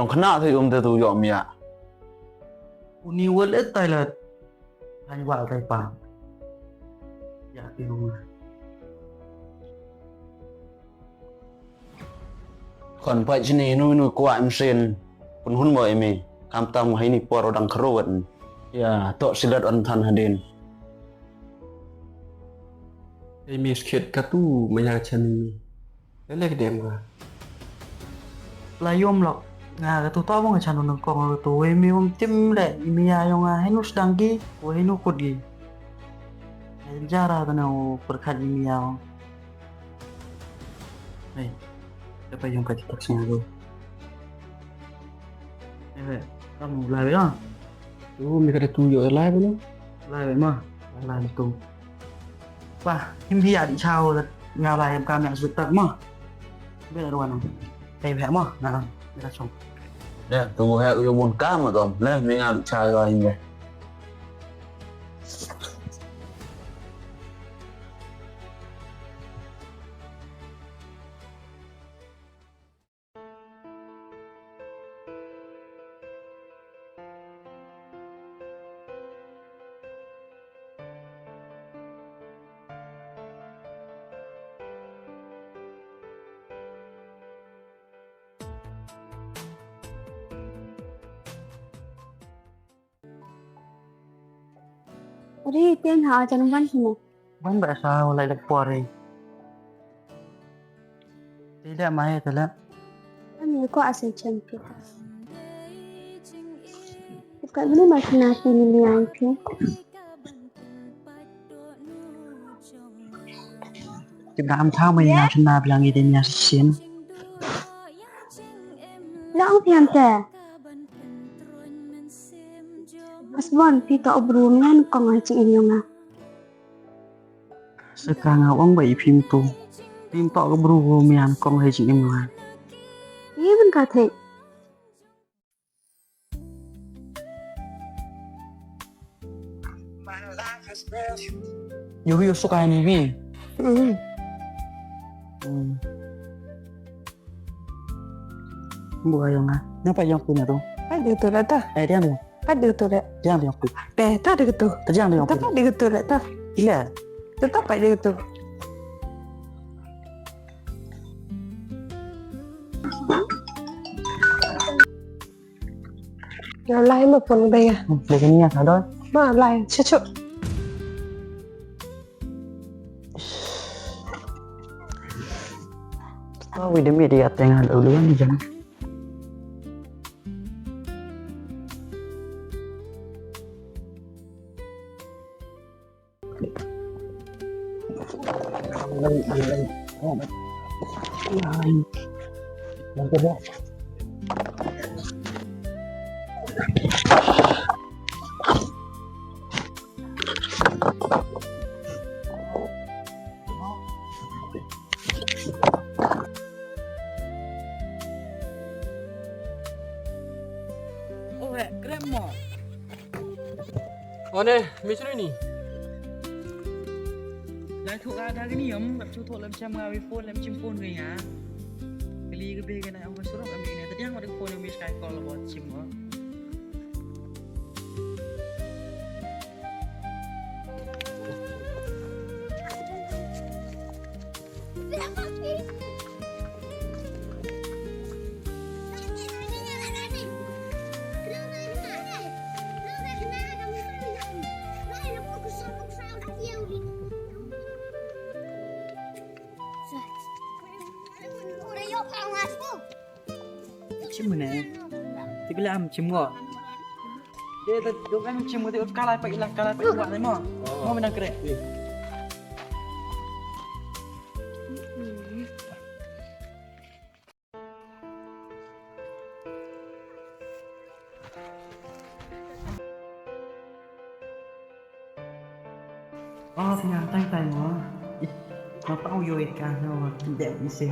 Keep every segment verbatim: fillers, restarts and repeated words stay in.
Khana thei um te tu yoh mia. Uni wal et tai la. Hang wa tai pa. Ya ti u. Kon pa chini nu nu kwa em sen. Pun hun mo emi. Kam tam hai ni por dang khruwat. Ya, to silat on than hadin. Emi skit katu maya chani. Lele ke dem nga. La yom lok. Nga katu to bong chan nong kong katu. We mi wam tim le. Imi ya yong nga. Henu sdang gi. We henu kut gi. Jara tane u perkhat imi ya. Hey. Siapa yang kati tak sengaja? Eh, kamu lai be lah. Tu, mi kata tu yo lai be lah. Lai be mah. Lai tu. Wah, him hi adik chau, nga lai em kam yang setak mah. Bela ruan. Tei bhek mah, ngalang. Bela chong. Ya, tu hek yo mun kam tom. Leh, mi nga adik chau yo him. Ri, tian ha, jan ban sini. Ban ba sa, lai lek por ri. Tidak mai, tidak. Kami ko asal champion. Bukan ini mas nasi ni ni ai ke. Ti dam tha mai na chuna biang i de nia sim. Long pian te. Asbon, ti to bru mi han kong ha ching in yong nga. Saka nga ong ba i phim tu. Phim to ka bru bru mi han kong ha ching in yong nga. Ye ban ka thei. Yo, yo, suka ni bi. Mm. Mm. Buka yong ah. Napa yong pina tu? Ai, dia tu lah ta. Eh, dia tu. Ai, dia tu lah. Dia tu yong pina. Eh, ta dia tu. Ta dia tu yong pina. Ta dia tu lah ta. Ila. Tetap ai dia tu. Yo, lai ma pun be ya. Hmm, be ni ya, sa doi. Ma lai, chuchu. Oh, wi demi dia tengah dulu ni jam. Oh, eh, grab mo. One, mi chru ni. Lai thok ada gini yam, bap chu thok lam cham nga wi phone lam chim phone ngi ya. Kali ke be ke na ong surok ami ne. Tadi ang ada phone yang mi sky call buat chim mo. Chim ne. Ti bila am chim ngo. De, de, de, em chim ngo, de, kalai pa ila, kalai pa ila, mo. Mo menang kre. Oh, sia, tai, tai mo. Ih, ma pa u yo i ka, no, de, i se.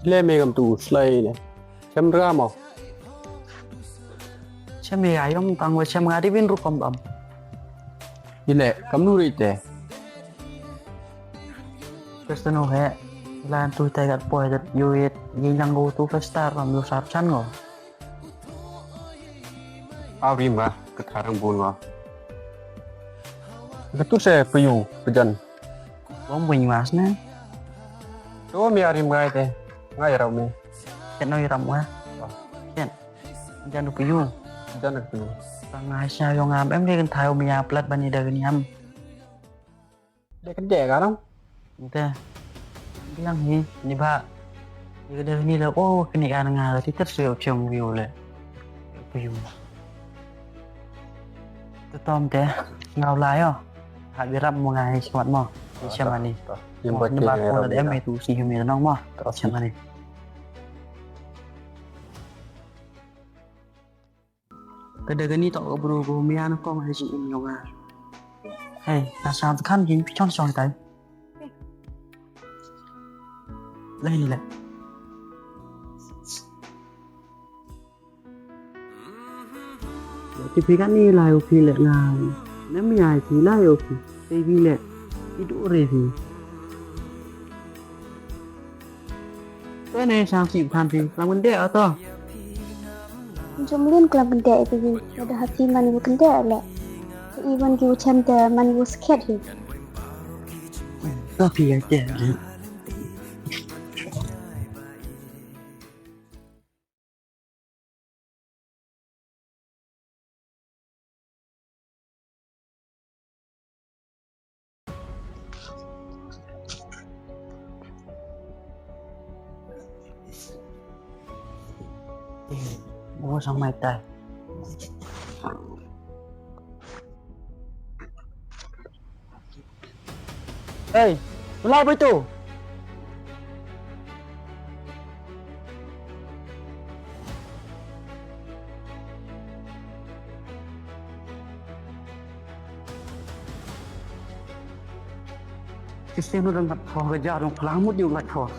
Le me kam tu slai ne. Chem ra mo. Chem ya yom tang wa chem nga di bin rukom bam. Ile kam nu ri te. Kristano he. Lan tu te kat poi dat yu it yi lang go tu festar ram lu sar chan ngo. Au rim nga, ka tharang bun nga. Ka tu se payu, pajan. Bom bun mas ne. Tu mi arim nga ite, nga yarau mi. Ken no yaram nga. Ken. Jan du payu. Jan du payu. Tang nga sha yong am, em de kan thayo mi ya plat bani da ni am. Dek dek ka nong. Te. Bilang hi, ni ba. Ni ka dek ni le, oh, kini ka nga ti ter se option view le. View. Te tom te, ngau la yo. Ha bi rap mo nga hi smat mo. Ni chama ni. Ni ba ko da em tu si hi mi nong mo. Chama ni. Ka da gani to ka bru ko mi an kong hai ji im yong a. Hey, ta sam kan jin pichon song tai. Lai ni le. Ti pi kan ni lai o pi le nga. Na mi ai ti lai o pi. Te bi le. Ti du re pi. Te ne sang si phan pi, klam kynde a to. Jom lin klam kynde pi pi, da ha pi man yu kynde le. I wan ki u chem te man yu skhet hi. To pi ya te. Bua sang mai tai. Hey, tulai bai tu. Kisi nu dang kat pho ka ja dong pala mut yu kat pho.